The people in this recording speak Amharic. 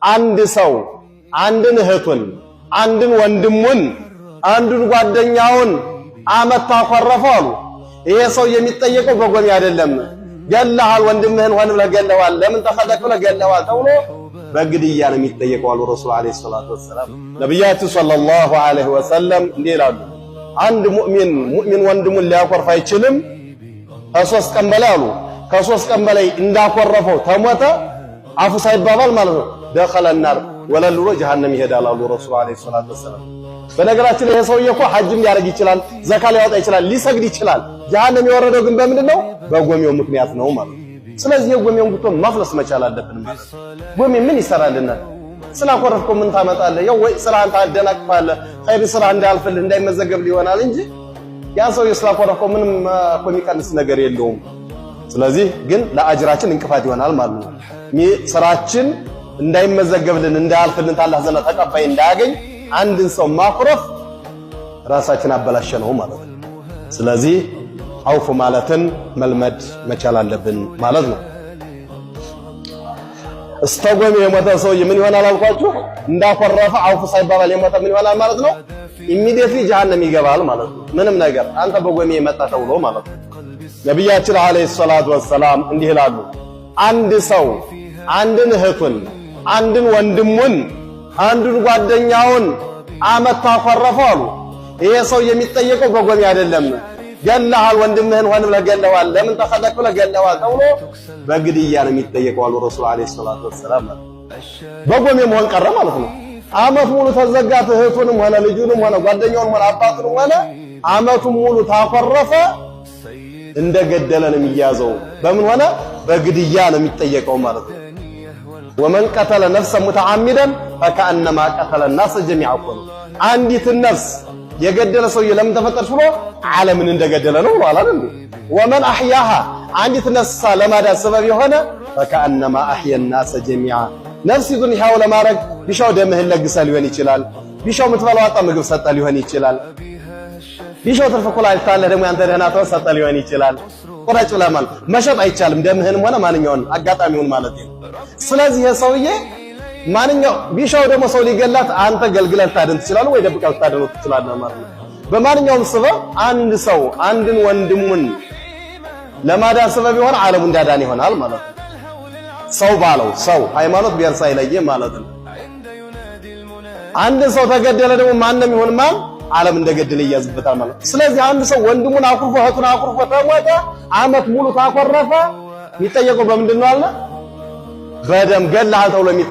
አንድ ሰው አንድን እህቱን፣ አንድን ወንድሙን፣ አንዱን ጓደኛውን አመት ታኮረፈው አሉ። ይሄ ሰው የሚጠየቀው በጎሜ አይደለም። ገለሃል፣ ወንድምህን ሆን ብለህ ገለዋል፣ ለምን ተፈለክ ብለህ ገለዋል ተብሎ በግድያ ነው የሚጠየቀው አሉ ረሱል عليه الصلاة والسلام። ነቢያችን صلى الله عليه وسلم እንዲህ ይላሉ፣ አንድ ሙእሚን ሙእሚን ወንድሙን ሊያኮርፍ አይችልም ከ3 ቀን በላይ አሉ። ከ3 ቀን በላይ እንዳኮረፈው ተሞተ አፉ ሳይባባል ማለት ነው፣ دخل النار ወለል ብሎ ጀሃነም ይሄዳል አሉ ረሱል عليه الصلاة والسلام። በነገራችን ላይ ይሄ ሰውዬ እኮ ሐጅም ሊያደርግ ይችላል፣ ዘካ ሊያወጣ ይችላል፣ ሊሰግድ ይችላል። ጀሃነም የወረደው ግን በምንድን ነው? በጎሜው ምክንያት ነው ማለት ነው። ስለዚህ የጎሜውን ጉቶ ማፍለስ መቻል አለብን ማለት ነው። ጎሜ ምን ይሰራልናል? ስላኮረፍከው ምን ታመጣለህ? ያው ወይ ስራህን ታደናቅፋለህ፣ ኸይር ስራ እንዳያልፍልህ እንዳይመዘገብ ሊሆናል እንጂ ያን ሰውዬ ስላኮረፍከው ምንም እኮ የሚቀንስ ነገር የለውም። ስለዚህ ግን ለአጅራችን እንቅፋት ይሆናል ማለት ነው። ስራችን እንዳይመዘገብልን እንዳያልፍልን ታላህ ዘንድ ተቀባይ እንዳያገኝ አንድን ሰው ማኩረፍ ራሳችን አበላሸ ነው ማለት ነው። ስለዚህ አውፍ ማለትን መልመድ መቻል አለብን ማለት ነው። እስተጎሜ የሞተ ሰውዬ ምን ይሆናል አልኳችሁ? እንዳኮረፈ አውፍ ሳይባባል የሞተ ምን ይሆናል ማለት ነው? Immediately ጀሃነም ይገባል ማለት ነው። ምንም ነገር አንተ በጎሜ የመጣ ተብሎ ማለት ነው። ነቢያችን عليه الصلاة والسلام እንዲህ ይላሉ፣ አንድ ሰው አንድን እህቱን፣ አንድን ወንድሙን፣ አንዱን ጓደኛውን አመት ታኮረፈው አሉ። ይሄ ሰው የሚጠየቀው በጎሜ አይደለም። ገለሃል፣ ወንድምህን ሆን ብለህ ገለዋል፣ ለምን ተፈለክ ብለህ ገለዋል ተብሎ በግድያ ነው የሚጠየቀው አሉ ረሱል عليه الصلاة والسلام። በጎሜ መሆን ቀረ ማለት ነው። አመት ሙሉ ተዘጋት እህቱንም ሆነ ልጁንም ሆነ ጓደኛውንም ሆነ አባቱንም ሆነ አመቱን ሙሉ ታኮረፈ እንደገደለ ነው የሚያዘው። በምን ሆነ? በግድያ ነው የሚጠየቀው ማለት ነው። ومن قتل نفسا متعمدا فكأنما قتل الناس جميعا እኮ ነው። አንዲትን ነፍስ የገደለ ሰውዬ ለምን ተፈጠርሽ ብሎ ዓለምን እንደገደለ ነው ብሏል አይደል? ومن أحياها አንዲት ነፍስ ለማዳን ሰበብ የሆነ فكأنما أحيا الناس جميعا። ነፍሲቱን ሕያው ለማድረግ ቢሻው ደምህን ለግሰህ ሊሆን ይችላል። ቢሻው የምትበላው አጣ ምግብ ሰጠ ሊሆን ይችላል። ቢሻው ትርፍ ኩላሊት ካለህ ደግሞ ያንተ ደህና ተው ሰጠ ሊሆን ይችላል። ቁረጭ ብለህ ማለት መሸጥ አይቻልም፣ ደምህንም ሆነ ማንኛውን አጋጣሚውን ማለት ነው። ስለዚህ የሰውዬ ማንኛው ቢሻው ደግሞ ሰው ሊገላት አንተ ገልግለህ ልታድን ትችላለህ ወይ ደብቀህ ልታድነው ትችላለህ ማለት ነው። በማንኛውም ስበብ አንድ ሰው አንድን ወንድሙን ለማዳን ሰበብ የሆነ ዓለሙ እንዳዳን ይሆናል ማለት ነው። ሰው ባለው ሰው ሃይማኖት ብሔር ሳይለይ ማለት ነው። አንድ ሰው ተገደለ ደግሞ ማንም ይሁን ማን ዓለም እንደገደለ ይያዝበታል ማለት ነው። ስለዚህ አንድ ሰው ወንድሙን አኩርፎ እህቱን አኩርፎ ተሞተ፣ አመት ሙሉ ታኮረፈ፣ የሚጠየቀው በምንድን ነው አለ? በደም ገለሃል ተብሎ።